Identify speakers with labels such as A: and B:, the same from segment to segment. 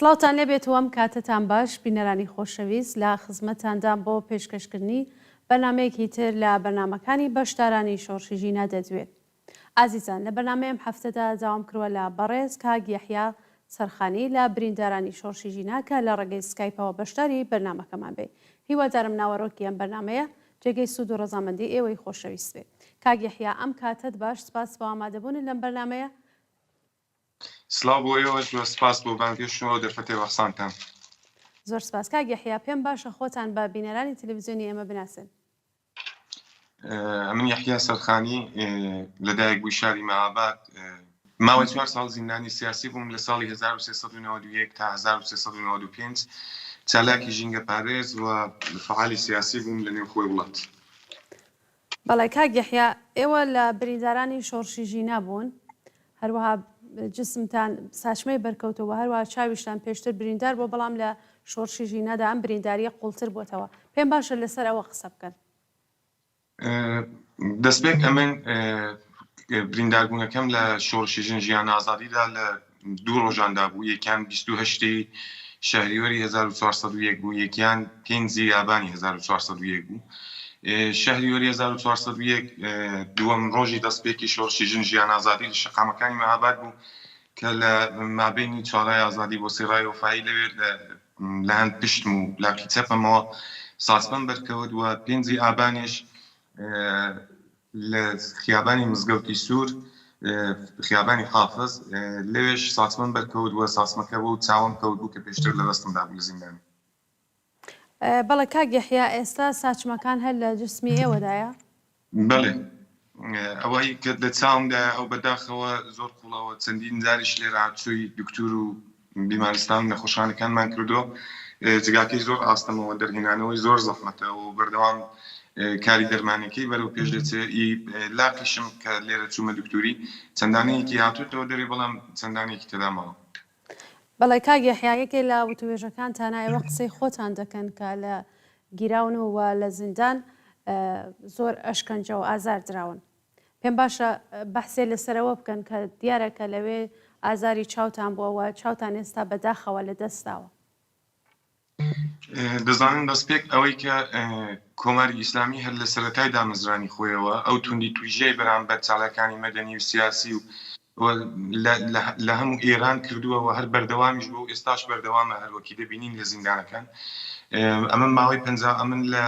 A: سڵاوتان لێبێت و ئەم کاتەتان باش بینەرانی خۆشەویست لە خزمەتتاندام بۆ پێشکەشکردنی بەرنامەیەکی تر لە بەرنامەکانی بەشدارانی شۆڕشی ژینا دەدوێت. ئازیزان لە بەرنامەی ئەم هەفتەدا داوام کروە لە بەڕێز کاک یەحیا سەرخانی لە بریندارانی شۆڕشی ژینا کە لە ڕێگەی سکایپەوە بەشداری بەرنامەکەمان بێ. هیوادارم ناوەرۆکی ئەم بەرنامەیە جێگەی سوود و ڕەزامەندی ئێوەی خۆشەویست بێ. کاک یەحیا ئەم کاتەت باش سپاس بۆ ئامادەبوونت لەم بەرنامەیە.
B: سڵاو بۆ ئێوەش و سپاس بۆ بانگهێشت و ئەو دەرفەتەی ڕەخساندتان.
A: زۆر سپاس. کاک یەحیا پێم باشە خۆتان بە بینەرانی تەلەفزیۆنی ئێمە بناسێن.
B: ئەمن یەحیا سەرخانی لەدایک بووی شاری مەهاباد ماوەی چوار ساڵ زیندانی سیاسی بووم لە ساڵی 1391 تا 1395 چالاکی ژینگە پارێز و فعالی سیاسی بووم لە نێوخۆی وڵات.
A: بەڵێ کاک یەحیا ئێوە لە بریندارانی شۆڕشی ژینا بوون هەروەها جسمتان ساچمەی بەرکەوتەوە هەروەها چاویشتان پێشتر بریندار بووە بەڵام لە شۆڕشی ژینادا ئەم بریندارییە قوڵتر بووەتەوە پێم باشە لەسەر ئەوە قسە بکەن.
B: دەستپێک ئەمن برینداربوونەکەم لە شۆڕشی ژن ژیان ئازادیدا لە دوو ڕۆژاندا بوو یەکیان 28 شەهریوەری 1401 بوو یەکیان پێنجی یابانی 1401 بوو شەهریوەری 1401 دووەم ڕۆژی دەستپێکی شۆڕشی ژن ژیان ئازادی لە شەقامەکانی مەهاباد بوو کە لە مابینی چاڵای ئازادی بۆ سێڕای وەفایی لەوێ لە هەند پشتم و لاقی چەپەمەوە ساسپەم بەرکەوت و پێنجی ئابانیش لە خیابانی مزگەوتی سوور خیابانی حافز لەوێش ساسمەم بەرکەوت و ساسمەکە بوو چاوم کەوت بوو کە پێشتر لە دەستمدا بوو لە زیندان.
A: بەڵێ کاک یەحیا ئێستا ساچمەکان هەر لە جسمی ئێوەدایە؟
B: بەڵێ ئەوەی کە لە چاومدایە ئەو بەداخەوە زۆر قوڵەوە چەندین جاریش لێرە هاتچۆی دکتور و بیمارستان و نەخۆشخانەکانمان کردووە جگاکەی زۆر ئاستەمەوە دەرهێنانەوەی زۆر زەحمەتە و بەردەوام کاری دەرمانەکەی بەرەو پێش دەچێ ئی لاقیشم کە لێرە چوومە دکتوری چەندانەیەکی هاتووتەوە دەرێ بەڵام چەندانێکی تێدا ماوە.
A: بەڵێ کاک یەحیا یەکێ لە وتوێژەکانتانا ئێوە قسەی خۆتان دەکەن کە لە گیراون و لە زیندان زۆر ئەشکەنجە و ئازار دراون. پێم باشە بەحسێ لەسەر ئەوە بکەن کە دیارە کە لەوێ ئازاری چاوتان بووە و چاوتان ئێستا بەداخەوە لە دەست داوە.
B: دەزانن دەستپێک ئەوەی کە کۆماری ئیسلامی هەر لە سەرەتای دامەزرانی خۆیەوە ئەو توندی تویژیای بەرامبەر چالاکانی مەدەنی و سیاسی و لە هەموو ئێران کردووە و هەر بەردەوامیش بوو ئێستاش بەردەوامە هەروەکی دەبینین لە زیندانەکان ئەمە ماوەی پ ئەمن لە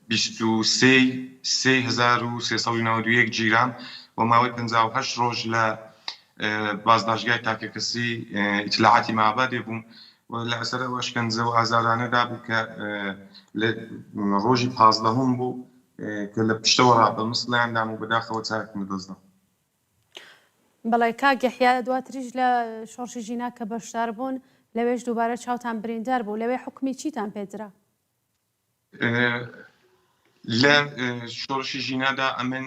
B: 23 3391 گیرام و ماوەی 58 ڕۆژ لە بازداشتگای تاکەکەسی ئیتلاعاتی مابادێ بووم و لە ئەسەر ئەو ئەشکەنجە و ئازارانەدا بوو کە لە ڕۆژی پازدەهەم بوو کە لە پشتەوە ڕا بە مسڵیان دام و بەداخەوە چاکم لەدەستدا.
A: بەڵێ کاک یەحیا دواتریش لە شۆڕشی ژینا کە بەشدار بوون لەوێش دووبارە چاوتان بریندار بوو لەوێ حوکمی چیتان پێ درا؟
B: لە شۆڕشی ژینادا ئەمن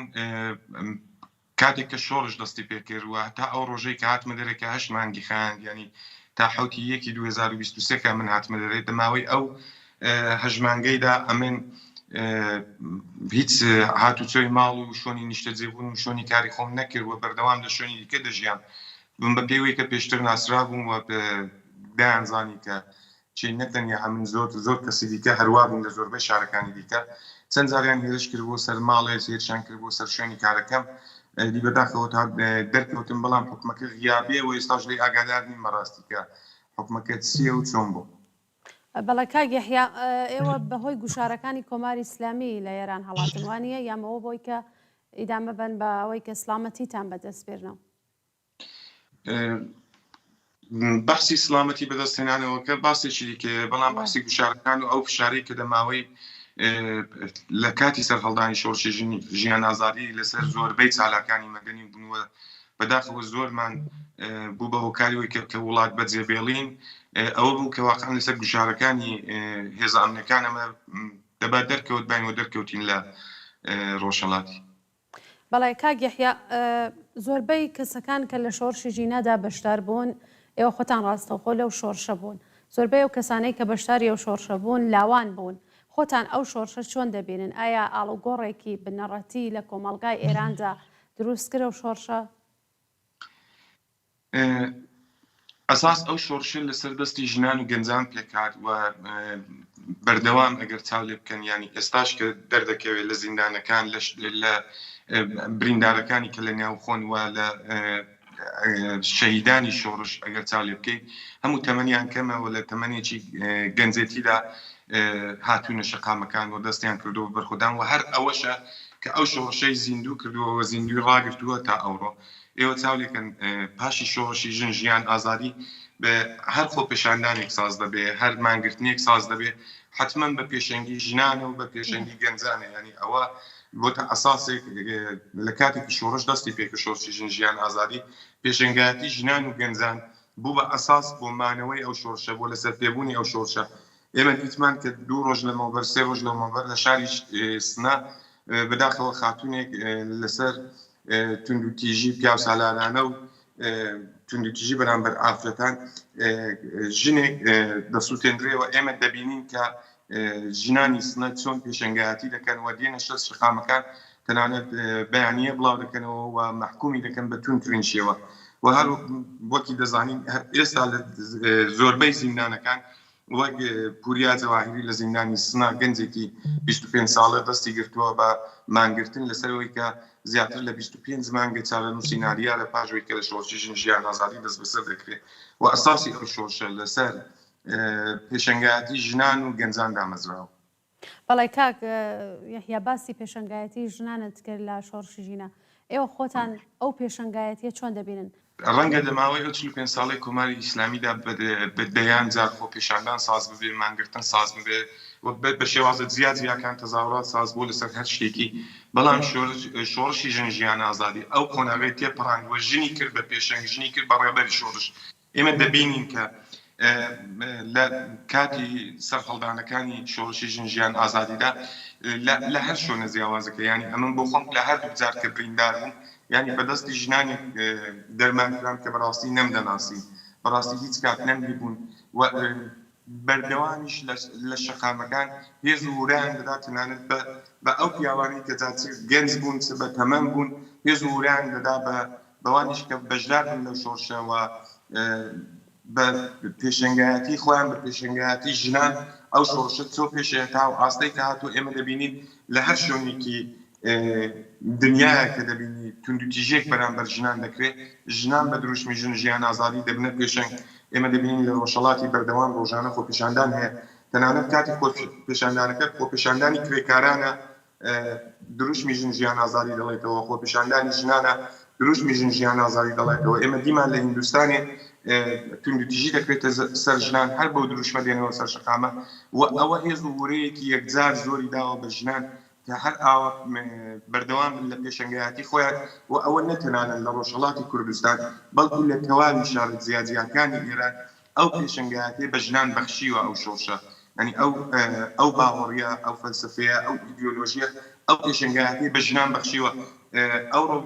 B: کاتێک کە شۆڕش دەستی پێکرد و هەتا ئەو ڕۆژەی کە هاتمە دەرێ کە هەشت مانگی خایاند یانی تا حەوتی یەکی 2023 کە من هاتمە دەرێ دە ماوەی ئەو هەشت مانگەیدا ئەمن هیچ هاتوچۆی ماڵ و شۆنی نیشتەجێبوون و شۆنی کاری خۆم نەکرد و بەردەوام لە شوێنی دیکە دەژیام بم بە پێوەی کە پێشتر ناسرابووم و دەیانزانی کە چی نە تەنیا ئەمن زۆر زۆر کەسی دیکە هەروا بوون لە زۆربەی شارەکانی دیکە چەند جاریان هێرش کرد بۆ سەر ماڵێ هێرشان کرد بۆ سەر شوێنی کارەکەم دی بەداخەوە تا دەرکەوتم بەڵام حکومەکە غیابیە و ئێستاش لێی ئاگادار نیم بەڕاستی کە حکومەکە چییە و چۆن بوو.
A: بەڵێ کاک یەحیا ئێوە بەهۆی گوشارەکانی کۆماری ئیسلامی لە ئێران هەڵاتن وانییە یان ئەوە بۆی کە ئیدامە بەن بە ئەوەی کە سڵامەتیتان بەدەست بێنەوە؟
B: بەحسی سڵامەتی بەدەستهێنانەوەکە باسێکی دیکەیە بەڵام بەحسی گوشارەکان و ئەو فشارەی کە دەماوەی لە کاتی سەرهەڵدانی شۆڕشی ژیان ئازادی لەسەر زۆربەی چالاکانی مەدەنی بوونەوە بەداخەوە زۆرمان بوو بە هۆکاری وەی کە وڵات بەجێبێڵین ئەوە بوو کە واقعا لەسەر گوشارەکانی هێزە ئەمنەکان ئەمە دەبا دەرکەوت باین و دەرکەوتین لە ڕۆژهەڵاتی.
A: بەڵێ کاک یەحیا زۆربەی کەسەکان کە لە شۆڕشی ژینادا بەشدار بوون ئێوە خۆتان ڕاستەوخۆ لەو شۆڕشە بوون زۆربەی ئەو کەسانەی کە بەشداری ئەو شۆڕشە بوون لاوان بوون خۆتان ئەو شۆڕشە چۆن دەبینن ئایا ئاڵوگۆڕێکی بنەڕەتی لە کۆمەڵگای ئێراندا دروست کرد ئەو شۆڕشە؟
B: ئەساس ئەو شۆڕشە لەسەر دەستی ژنان و گەنجان پێکهات و بەردەوام ئەگەر چاو لێ بکەن یانی ئێستاش کە دەردەکەوێت لە زیندانەکان لە بریندارەکانی کە لە ناوخۆن و لە شەهیدانی شۆڕش ئەگەر چاو لێ بکەیت هەموو تەمەنیان کەمە و لە تەمەنێکی گەنجێتیدا هاتوونە شەقامەکان و دەستیان کردووە بەرخۆدان و هەر ئەوەشە کە ئەو شۆڕشەی زیندوو کردووە و زیندووی ڕاگرتووە تا ئەوڕۆ. ئێوە چاو لێکەن پاشی شۆڕشی ژن ژیان ئازادی بە هەر خۆپێشاندانێک ساز دەبێ هەر مانگرتنێک ساز دەبێ حەتمەن بە پێشەنگی ژنانە و بە پێشەنگی گەنجانە یانی ئەوە بۆتە ئەساسێک لە کاتێکی شۆڕش دەستی پێکرد شۆڕشی ژن ژیان ئازادی پێشەنگایەتی ژنان و گەنجان بوو بە ئەساس بۆ مانەوەی ئەو شۆڕشە بۆ لەسەر پێبوونی ئەو شۆڕشە ئێمە دیتمان کە دوو ڕۆژ لەمەوبەر سێ ڕۆژ لەمەوبەر لە شاری سنە بەداخەوە خاتونێک لەسەر توندوتیژی پیاوسالارانە و توندوتیژی بەرامبەر ئافرەتان ژنێک دەسووتێنرێەوە ئێمە دەبینین کە ژنانی سنە چۆن پێشەنگایەتی دەکەن و دێنە سەر شەقامەکان تەنانەت بەیانیە بڵاو دەکەنەوە و مەحکومی دەکەن بە توندترین شێوە و هەر وەکی دەزانین ئێستا لە زۆربەی زیندانەکان وەک پوریا جەواهیری لە زیندانی سنە گەنجێکی 25 ساڵە دەستی گرتووە بە مانگرتن لەسەر ئەوەی کە زیاتر لە 25 مانگە چارەنووسی نادیارە پاش ئەوەی کە لە شۆڕشی ژن ژیان ئازادی دەستبەسەر دەکرێت و ئەساسی ئەو شۆڕشە لەسەر پێشەنگایەتی ژنان و گەنجان دامەزراوە.
A: بەڵێ کاک یەحیا باسی پێشەنگایەتی ژنانت کرد لە شۆڕشی ژینا، ئێوە خۆتان ئەو پێشەنگایەتیە چۆن دەبینن؟
B: ڕەنگە لە ماوەی ئەو 45 ساڵەی کۆماری ئیسلامیدا بە دەیان جار خۆپێشاندان ساز ببێ، مانگرتن ساز ببێ و بە شێوازە جیا جیاکان تەزاهورات ساز بووە لەسەر هەر شتێکی، بەڵام شۆڕشی ژن ژیان ئازادی ئەو قۆناغەی تێپەڕاند و ژنی کرد بە پێشەنگ، ژنی کرد بە ڕێبەری شۆڕش. ئێمە دەبینین کە لە کاتی سەرهەڵدانەکانی شۆڕشی ژن ژیان ئازادیدا لە هەر شوێنە جیاوازەکە یانی ئەمن بۆ خۆم لە هەردوو جار کە بریندار بووم یانی بەدەستی ژنانێک دەرمان کرام کە بەڕاستی نەمدەناسین بەڕاستی هیچ کات نەمدیبوون و بەردەوامیش لە شەقامەکان هێز و ورەیان دەدا تەنانەت بە ئەو پیاوانەی کە جا چ گەنج بوون چ بە تەمەن بوون هێز و ورەیان دەدا بە بەوانیش کە بەشدار بن لەو شۆڕشە و بە پێشەنگایەتی خۆیان بە پێشەنگایەتی ژنان ئەو شۆڕشە چۆ پێشێ هەتا ئەو ئاستەی کە هاتووە ئێمە دەبینین لە هەر شوێنێکی دنیایە کە دەبینی توندوتیژیەک بەرامبەر ژنان دەکرێت، ژنان بە دروشمی ژن ژیان ئازادی دەبنە پێشەنگ، ئێمە دەبینین لە ڕۆژهەڵاتی بەردەوام ڕۆژانە خۆپیشاندان هەیە، تەنانەت کاتی خۆپیشاندانەکە خۆپیشاندانی کرێکارانە دروشمی ژن ژیان ئازادی دەڵێتەوە، خۆپیشاندانی ژنانە دروشمی ژن ژیان ئازادی دەڵێتەوە، ئێمە دیمان لە هیندوستانێ توندوتیژی دەکرێتە سەر ژنان هەر بەو دروشمە دێنەوە سەر شەقامە و ئەوە هێز و ورەیەکی یەکجار زۆری داوە بە ژنان کە هەر ئاوا بەردەوام بن لە پێشەنگایەتی خۆیان و ئەوە نە تەنانەت لە ڕۆژهەڵاتی کوردستان بەڵکو لە تەواوی شارە جیاجیاکانی ئێران ئەو پێشەنگایەتیە بە ژنان بەخشیوە ئەو شۆڕشە یانی ئەو ئەو باوەڕیە ئەو فەلسەفەیە ئەو ئیدیۆلۆژیە ئەو پێشەنگایەتیە بە ژنان بەخشیوە ئەوڕۆ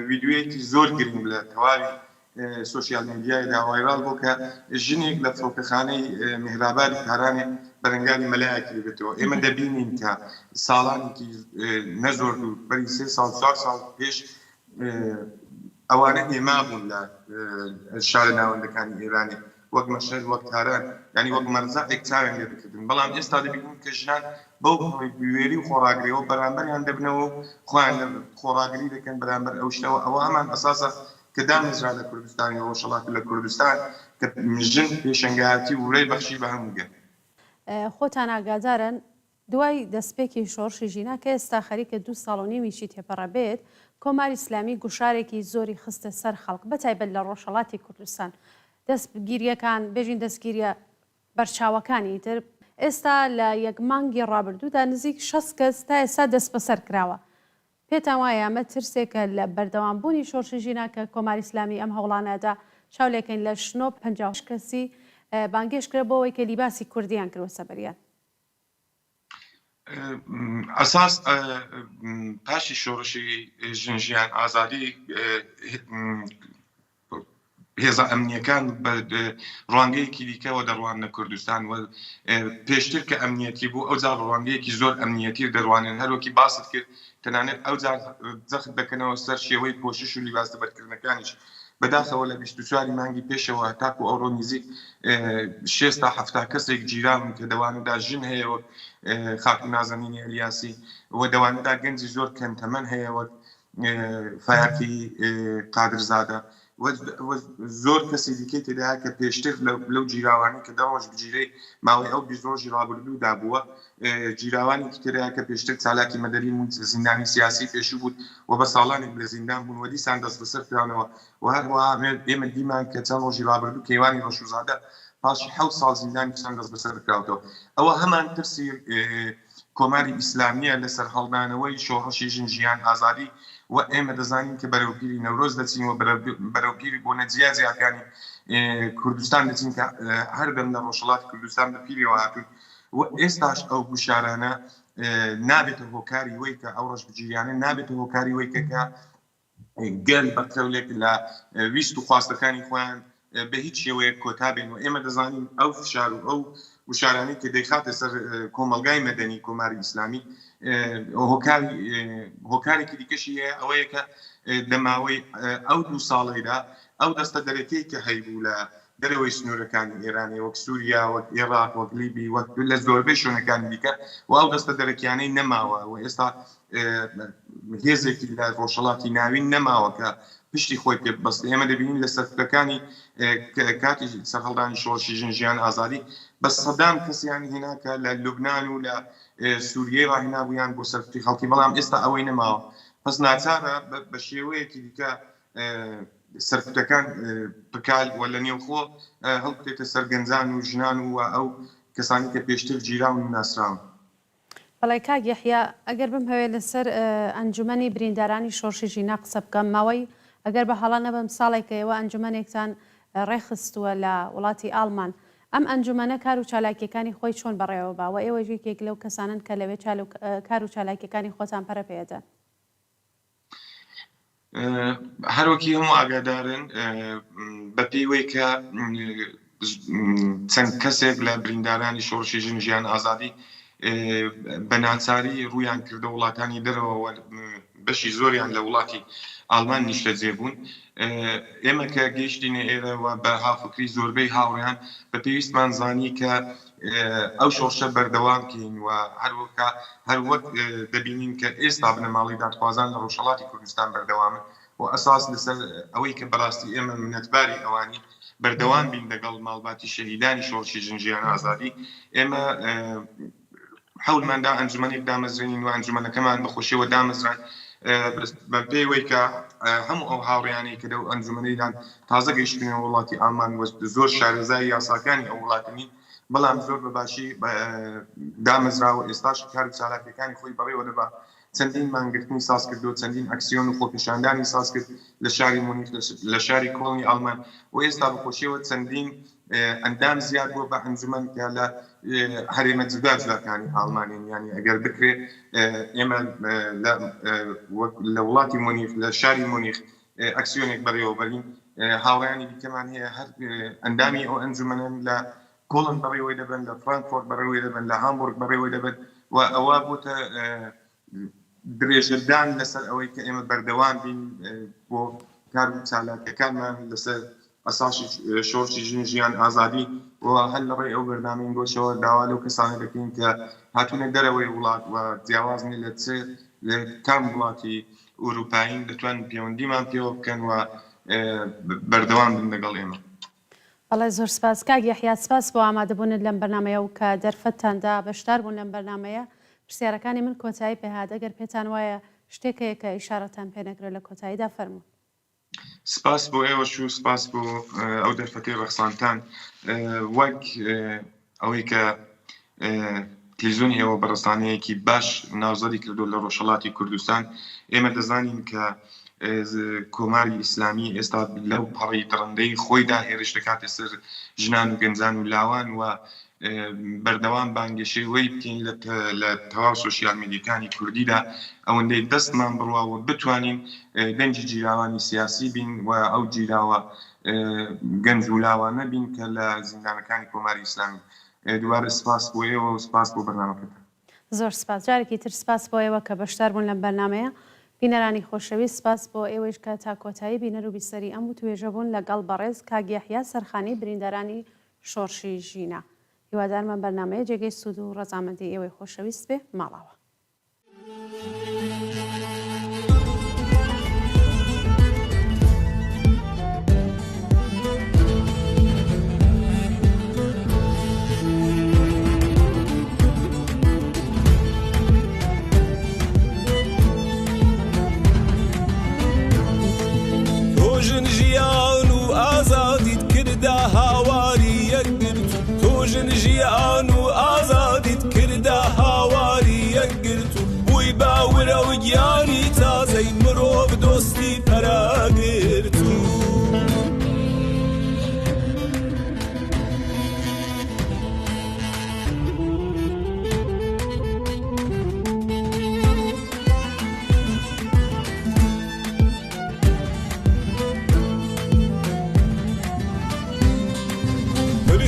B: ویدیۆیەکی زۆر گرنگ لە تەواوی سۆشیال میدیایدا ڤایراڵ بوو کە ژنێک لە فڕۆکەخانەی مێهرابادی تارانێ بەرەنگاری مەلایەکی دەبێتەوە. ئێمە دەبینین کە ساڵانێکی نە زۆر دوور، بەری سێ ساڵ چوار ساڵ پێش ئەوانە هێما بوون لە شارە ناوەندەکانی ئێرانێ وەک مەشهەد وەک تاران یانی وەک مەرجەعێک چاویان لێ دەکردن بەڵام ئێستا دەبینین کە ژنان بەو پەڕی بوێری و خۆڕاگریەوە بەرامبەریان دەبنەوە و خۆیان خۆڕاگری دەکەن بەرامبەر ئەو شتەوە ئەوە هەمان ئەساسە کە دامەزرا لە کوردستانی ڕۆژهەڵات و لە کوردستان کە ژن پێشەنگایەتی و ورەی بەخشی بە هەموو گەل.
A: خۆتان ئاگادارن دوای دەسپێکی شۆڕشی ژینا کە ئێستا خەریکە دوو ساڵ و نیویشی تێپەڕەبێت، کۆماری ئیسلامی گوشارێکی زۆری خستە سەر خەڵک بە تایبەت لە ڕۆژهەڵاتی کوردستان دەستگیرییەکان بێژین دەستگیرییە بەرچاوەکانی تر ئێستا لە یەک مانگی ڕابردوودا نزیک 60 کەس تا ئێستا دەستبەسەر کراوە پێتان وایە ئەمە ترسێکە لە بەردەوام بوونی شۆڕشی ژینا کە کۆماری ئیسلامی ئەم هەوڵانە ئەدا؟ چاو لێکەین لە شنۆ 58 کەسی بانگێشت کرا بۆ ئەوەی کە لیباسی کوردیان کردووەتە بەریان.
B: ئەساس پاشی شۆڕشی ژن ژیان ئازادی هێزە ئەمنییەکان بە ڕوانگەیەکی دیکەوە دەڕواننە کوردستان و پێشتر کە ئەمنیەتی بوو ئەوجار ڕوانگەیەکی زۆر ئەمنیەتی دەڕوانن هەروەکی باست کرد تەنانەت ئەوجار جەخت دەکەنەوە سەر شێوەی پۆشش و لیباس لەبەرکردنەکانیش. بەداخەوە لە 24 مانگی پێشەوە تاکو ئەوڕۆ نزیک شێست تا 70 کەسێک گیراون کە دەوانەدا ژن هەیە وەک خاتوو نازەنینی ئەلیاسی و دەوانەدا گەنجی زۆر کەم تەمەن هەیە وەک فایەقی قادرزادە و زۆر کەسی دیکەی تێدایە کە پێشتر لەو گیراوانەی کە دە ڕۆژ بگیرەی ماوەی ئەو 20 ڕۆژی ڕابردوودا بووە گیراوانێکی تێدایە کە پێشتر چالاکی مەدەنی بوون زیندانی سیاسی پێشوو بوون و بە ساڵانێک لە زیندان بوون و دیسان دەستبەسەر کرانەوە و هەروەها ئێمە دیمان کە چەند ڕۆژی ڕابردوو کەیوانی ڕەشوزادە پاش حەوت ساڵ زیندان دیسان دەستبەسەر کراوەتەوە. ئەوە هەمان ترسی کۆماری ئیسلامییە لە سەرهەڵدانەوەی شۆڕشی ژن ژیان ئازادی و ئێمە دەزانین کە بەرەو پیری نەورۆز دەچین و بەرەو پیری بۆنە جیا جیاکانی کوردستان دەچین کە هەردەم لە ڕۆژهەڵاتی کوردستان بە پیریەوە هاتوون و ئێستاش ئەو گوشارانە نابێتە هۆکاری وەی کە ئەو ڕەشبگیریانە نابێتە هۆکاری وەی کە کە گەل بە قەولێک لە ویست و خواستەکانی خۆیان بە هیچ شێوەیەک کۆتا بێن و ئێمە دەزانین ئەو فشار و ئەو گوشارانەی کە دەیخاتە سەر کۆمەڵگای مەدەنی کۆماری ئیسلامی هۆکاری هۆکارێکی دیکەشی هەیە ئەوەیە کە لە ماوەی ئەو دوو ساڵەیدا ئەو دەستە دەرەکەی کە هەیبوو لە دەرەوەی سنوورەکانی ئێرانی وەک سووریا وەک ئێراق وەک لیبی وەک لە زۆربەی شوێنەکانی دیکە و ئەو دەستە دەرەکیانەی نەماوە و ئێستا هێزێکی لە ڕۆژهەڵاتی ناوین نەماوە کە پشتی خۆی پێ ببەستێ. ئێمە دەبینین لە سەرکوتەکانی کاتی سەرهەڵدانی شۆڕشی ژن ژیان ئازادی بە سەدان کەسیان هێنا کە لە لوبناان و لە سووریەی ڕاهێنابوویان بۆ سەرکوتی خەڵکی، بەڵام ئێستا ئەوەی نەماوە. پس ناچارە بە شێوەیەکی دیکە سەرکوتەکان بکات و لە نێوخۆ هەڵبکێتە سەر گەنجان و ژنان و ئەو کەسانی کە پێشتر گیراون و ناسراون.
A: بەڵێ کاک یەحیا، ئەگەر بمهەوێ لەسەر ئەنجومەنی بریندارانی شۆڕشی ژینا قسە بکەم، ماوەی ئەگەر بە هەڵە نەبم ساڵێکە ئێوە ئەنجومەنێکتان ڕێکخستووە لە وڵاتی ئاڵمان. ئەم ئەنجومەنە کار و چالاکییەکانی خۆی چۆن بەڕێوە با و ئێوەش یەکێک لەو کەسانەن کە لەوێ کار و چالاکییەکانی خۆتان پەرە پێ ئەدەن؟
B: هەروەکی هەموو ئاگادارن بە پێی وەی کە چەند کەسێک لە بریندارانی شۆڕشی ژن ژیان ئازادی بە ناچاری ڕوویان کردە وڵاتانی دەرەوە بەشی زۆریان لە وڵاتی ئاڵمان نیشتەجێ بوون ئێمە کە گەیشتینە ئێرە و بە هاوفکری زۆربەی هاوڕێیان بە پێویستمان زانی کە ئەو شۆڕشە بەردەوام کەین و هەروەکا هەر وەک دەبینین کە ئێستا بنەماڵەی دادخوازان لە ڕۆژهەڵاتی کوردستان بەردەوامن و ئەساس لەسەر ئەوەی کە بەڕاستی ئێمە منەتباری ئەوانین بەردەوام بین لەگەڵ ماڵباتی شەهیدانی شۆڕشی ژن ژیان ئازادی ئێمە حەولمان دا ئەنجومەنێک دامەزرێنین و ئەنجومەنەکەمان بە خۆشیەوە دامەزران بە پێی وەی کە هەموو ئەو هاوڕێیانەی کە لەو ئەنجومەنەیدان تازە گەیشتنە وڵاتی ئاڵمان و زۆر شارەزای یاساکانی ئەو وڵاتە نین بەڵام زۆر بە باشی دامەزراوە ئێستاش کار و چالاکیەکانی خۆی بەڕێوە دەبا چەندین مانگرتنی ساز کردو چەندین ئەکسیۆن و خۆپیشاندانی ساز کرد لە شاری مونیخ لە شاری کۆڵنی ئاڵمان و ئێستا بە خۆشیەوە چەندین ئەندام زیاد بووە بە ئەنجومەن کە لە هەرێمە جودا جوداکانی ئاڵمانین یانی ئەگەر بکرێ ئێمە لە وڵاتی مونیخ لە شاری مونیخ ئەکسیۆنێک بەڕێوەبەرین هاوڕیانی دیکەمان هەیە هەر ئەندامی ئەو ئەنجومەنەن لە کۆڵن بەڕێوەی دەبن لە فرانکفۆرت بەڕێوەی دەبن لە هامبورگ بەڕێوەی دەبن و ئەوە بۆتە درێژەدان لەسەر ئەوەی کە ئێمە بەردەوام بین بۆ کار و چالاکیەکانمان لەسەر ئەساسی شۆڕشی ژن ژیان ئازادی و هەر لە ڕێی ئەو بەرنامەی گۆشەوە داوا لەو کەسانە دەکەین کە هاتوونە دەرەوەی وڵات و جیاواز نیە لە چ لە کام وڵاتی ئورووپایین دەتوانن پەیوەندیمان پێوە بکەن و بەردەوام بن لەگەڵ ئێمە.
A: بەڵێ زۆر سپاس کاک یەحیا سپاس بۆ ئامادەبوونت لەم بەرنامەیە و کە دەرفەتتان دا بەشدار بوون لەم بەرنامەیە پرسیارەکانی من کۆتایی پێ هات ئەگەر پێتان وایە شتێک هەیە کە ئیشارەتان پێ نەکرێ لە کۆتاییدا فەرموون.
B: سپاس بۆ ئێوەش و سپاس بۆ ئەو دەرفەتەی ڕەخسانتان وەک ئەوەی کە تلویزیۆنی ئێوە بە ڕسانەیەکی باش ناوزەدی کردو لە ڕۆژهەڵاتی کوردستان ئێمە دەزانین کە کۆماری ئیسلامی ئێستا لەو پەڕی دڕندەی خۆیدا هێرش دەکاتە سەر ژنان و گەنجان و لاوان و بەردەوام بانگەشەی وەی بکەین لە تەواو سۆشیال میدیەکانی کوردیدا ئەوەندەی دەستمان بڕوا و بتوانین دەنگی گیراوانی سیاسی بین و ئەو گیراوە گەنج و لاوانە بین کە لە زیندانەکانی کۆماری ئیسلامی. دووبارە سپاس بۆ ئێوە و سپاس بۆ بەرنامەکەتان.
A: زۆر سپاس. جارێکی تر سپاس بۆ ئێوە کە بەشدار بوون لەم بەرنامەیە. بینەرانی خۆشەویست سپاس بۆ ئێوەیش کە تا کۆتایی بینەر و بیسەری ئەم وتوێژە بوون لە گەڵ بەڕێز کاک یەحیا سەرخانی بریندارانی شۆڕشی ژینا. هیوادارم ئەم بەرنامەیە جێگەی سوود و ڕەزامەندی ئێوەی خۆشەویست بێ. ماڵاوا.
C: تۆ ژن ژیان و ئازادیت کردە هاواری یەکگرتوو تۆ ژن ژیان و ئازادیت کردە هاواری یەکگرتوو بووی بە ورە و گیانی تازەی مرۆڤ دۆستی پەراگرتوو.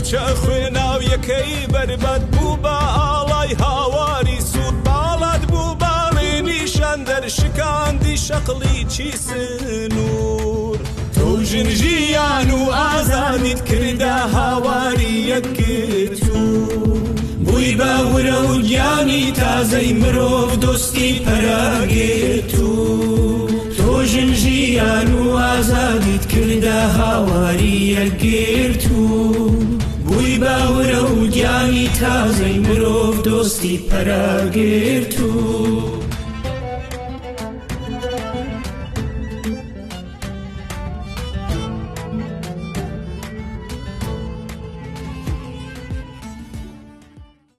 C: پرچە خوێناویەکەی بەربەت بوو بە ئاڵای هاواری سوور باڵات بوو باڵی نیشاندەر شکاندی شەقڵی چی سنوور تۆ ژن ژیان و ئازادیت کردە هاواری یەکگرتوو بووی بە ورە و گیانی تازەی مرۆڤ دۆستی پەراگرتوو تۆ ژن ژیان و ئازادیت کردە هاواری یەکگرتوو بووی بە ورە و گیانی تازەی مرۆڤ دۆستی پەراگرتوو.